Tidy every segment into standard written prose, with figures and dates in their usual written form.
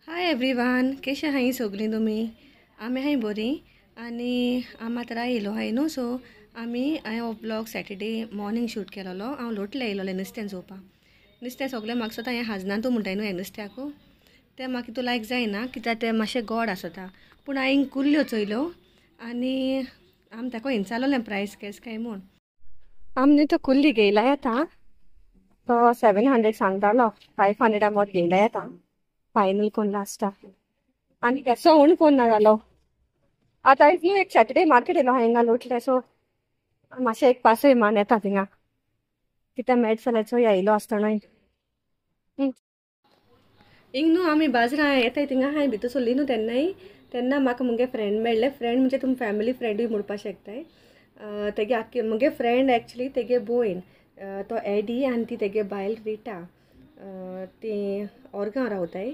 Hi everyone, कशें आहाय सगळीं तुमी? आमी आहाय बरीं आनी आमी आतां येयलो आहाय न्हू. सो आमी हांवें हो ब्लॉग सॅटर्डे मॉर्निंग शूट केलोलो. हांव लोटले येयलोलें नुस्तें चोवपाक. नुस्तें सगळें म्हाका सोता हें हाजना तूं म्हणटाय न्हू हें नुस्त्याक, तें म्हाका तितू लायक जायना कित्याक तें मातशें गोड आसता. पूण हांवें कुल्ल्यो चोयल्यो आनी आमी ताका हिंचालोलें प्रायस केस काय म्हूण. आमी न्हू तो कुल्ली घेयला येता, तो 700 सांगतालो, 500 मोद घेयला येता फायनल कोण लास्टा. आनी केसो उण कोण ना जालो. आतां आयज न्हू एक सॅटर्डे मार्केट येयलो हिंगा लोटले, सो मातशें एक पासय मान येता थिंगा कितें मेळट जाल्यार चोया येयलो आसतना. हिंग न्हू आमी बाजरां येताय थिंगा हांवें भितर सरली न्हू तेन्नाय, तेन्ना म्हाका मुगे फ्रेंड मेळ्ळें. फ्रेंड म्हणजे तुमी फॅमिली फ्रेंडूय म्हणपाक शकताय. तेगे आख्खे मुगे फ्रेंड एक्चुली तेगे भयण तो एडी आनी ती तेगे बायल रिटा, ती ओरगांव रावताय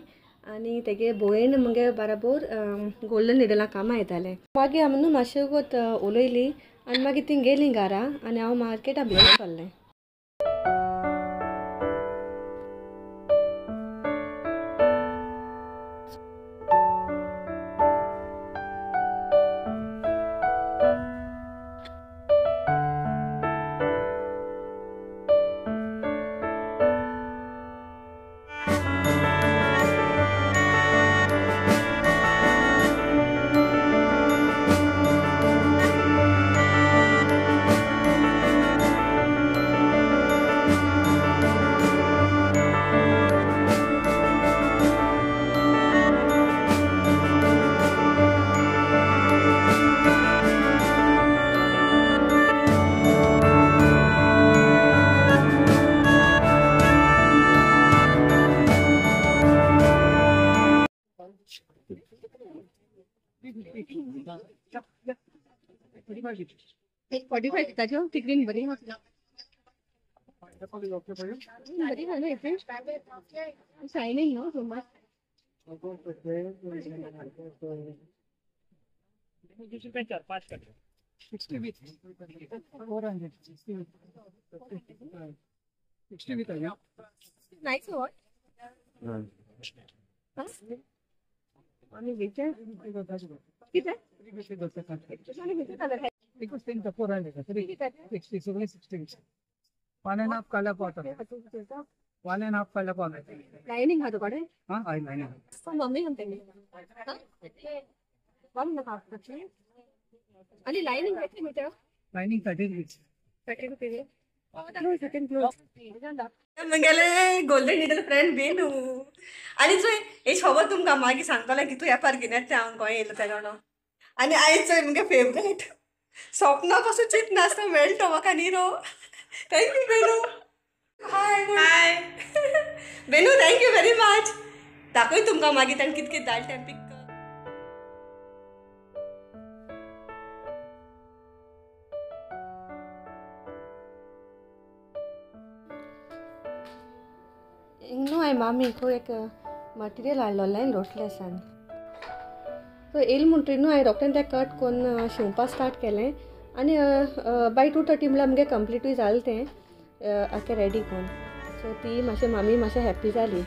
आनी तेगे भयण मुगे बराबर गोल्डन निडला कामां येतालें. मागीर आमी न्हू मातशें वोगोत उलयली आनी मागीर ती गेली घरा आनी हांव मार्केटा भितर सरलें. एक 45 दिताच्यो ती ग्रीन बरी बरी न्हू, शायनिंग न्हू सो मच. Nice what? आनी वेचे कितें? 400 सगळे 60. 1.5 colour cotton, 1.5 colour cotton. Lining हा तुकडे? हां हय लायनिंग. मम्मी म्हणते 1.5. आणि लायनिंग कितली metre? Lining 30 rupees. 30 rupees. म्हगेले गोल्डन निडल फ्रेंड बेनू. आनी चोय हे खबर तुमकां मागीर सांगतलें की तूं वेपार घेयनात तें हांव गोंय येयलो तेन्ना. आनी आयज चोय मुगे फेवरेट स्वप्ना पासून चिंत नासतना मेळटा म्हाका निरो. Thank you Benu. Hi hi Benu, thank you very much. दाखय तुमकां मागीर ताणें कितकें धाडलें तें पिक. न्हू हांवें मामीक एक मटिरियल हाडलोलें लोटलेसान. सो येयलें म्हणटकीर न्हू हांवें रोखडें तें कट करून शिंवपाक स्टार्ट केलें आनी बाय 2:30 म्हळ्यार मुगे कंप्लिटूय जालें तें आख्खें रेडी करून. सो ती मातशें मामी मातशें हॅप्पी जाली.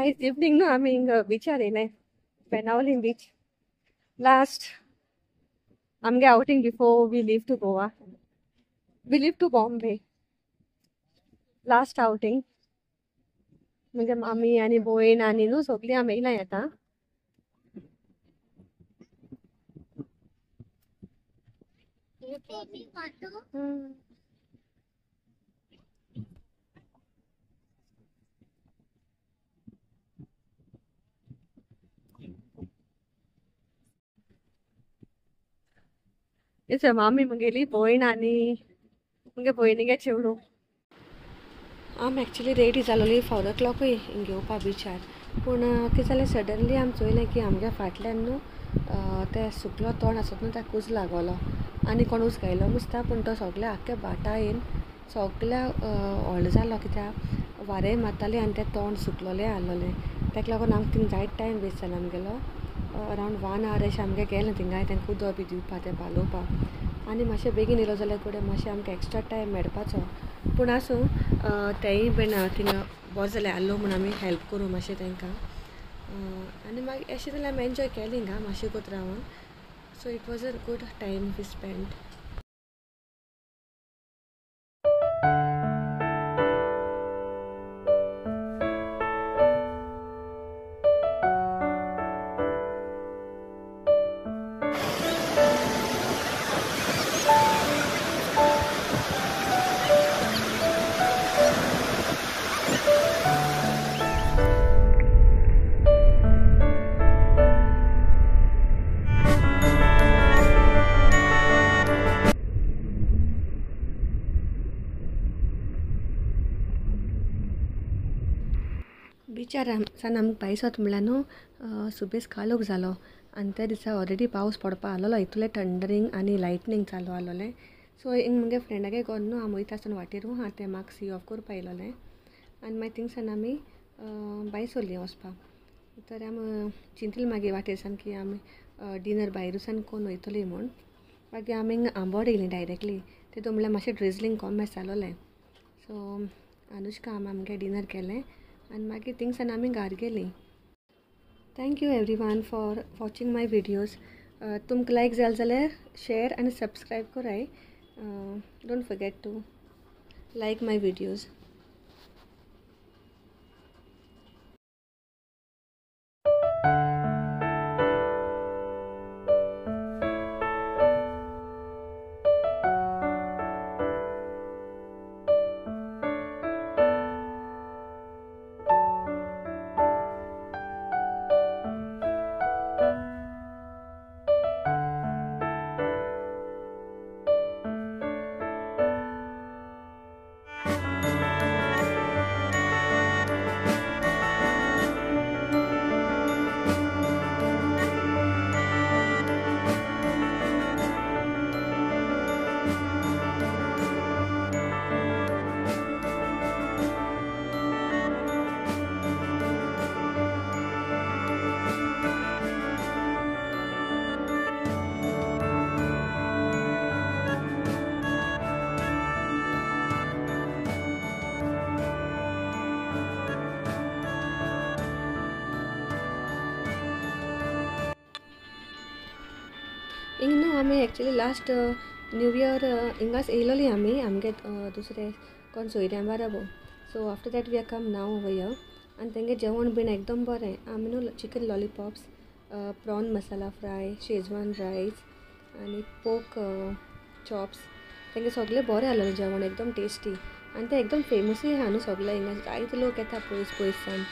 आयज इवनींग न्हू आमी हिंगा बिचार येयले, बेनावलीम बीच. लास्ट आमगे outing before we leave to Goa, we leave to Bombay. Last outing म्हणजे मामी आनी भयण आनी न्हू सगळीं आमी येयलां आतां. मामी म्हगेली भयण आनी मुगे भयणीगे चेडूं. आमी एक्चुली रेडी जालोली 4 o'clock हिंग येवपा बिचार, पूण कितें जालें सडनली आमी चोयलें की आमगे फाटल्यान न्हू ते सुकलो तण आसत न्हू ताका कुज लागलो आनी कोण उस गायलो मुसता, पूण तो सगळ्या आख्ख्या भाटायेन सगळ्या व्हडलो जालो कित्याक वारें मारतालें आनी तें तण सुकलोलें आहलोलें. ताका लागून आमकां थिंग जायत टायम वेस्ट जालो आमगेलो. अरावंड 1 hour अशें आमगें गेलें थिंगाय तांकां उदक बी दिवपा तें पालोवपा. आनी मातशें बेगीन येयलो जाल्यार कडेन मातशें आमकां एक्स्ट्रा टायम मेळपाचो, पूण आसूं तेंय बीन थिंगा बरें जालें आहलो म्हूण आमी हेल्प करूं मातशें तांकां. आनी मागीर अशें जाल्यार आमी एन्जॉय केलें हिंगा मातशें कोत रावन. So it was a good time we spend. बिचार सान आमकां भायर म्हणल्यार न्हू सुबेज काळोख जालो आनी त्या दिसा ऑलरेडी पावस पडपा आहलोलो, इतलें थंडरींग आनी लायटनींग चालू आहलोलें. सो हिंग मुगे फ्रेंडागे गोन न्हू आमी वयता आसतना वाटेरू आहा तें म्हाका सी ऑफ करपा येयलोलें आनी मागीर थिंगसान आमी भायर सरलीं वचपाक. तर आमी चिंतलें मागीर वाटेर सान की आमी डिनर भायरूसान कोन्न वयतलीं म्हूण. मागीर आमी हिंगा आंबोड येयलीं डायरेक्टली, तितून म्हणल्यार मातशें ड्रिजलींग कॉम जालोलें. सो अनुष्का आमी आमगें डिनर केलें आनी मागीर थिंगसान आमी घार गेलीं. Thank you everyone for watching my videos. तुमकां लायक जालें जाल्यार शेयर आनी सबस्क्रायब कराय. Don't forget to like my videos. हिंग न्हू आमी एक्चुली लास्ट न्यू इयर हिंगाच येयलोली आमी आमगे दुसरे कोण सोयऱ्यां बाराबो. So after that we are come now over here. आनी तेंगे जेवण बीन एकदम बरें. आमी न्हू chicken lollipops, prawn masala fry, schezwan rice आनी पोक चॉप्स तेंगे सगळें बरें आहलोलें जेवण एकदम टेस्टी. आनी तें एकदम फेमसूय आहा न्हू सगळें हिंगा जायते लोक येता पयस पयस सान.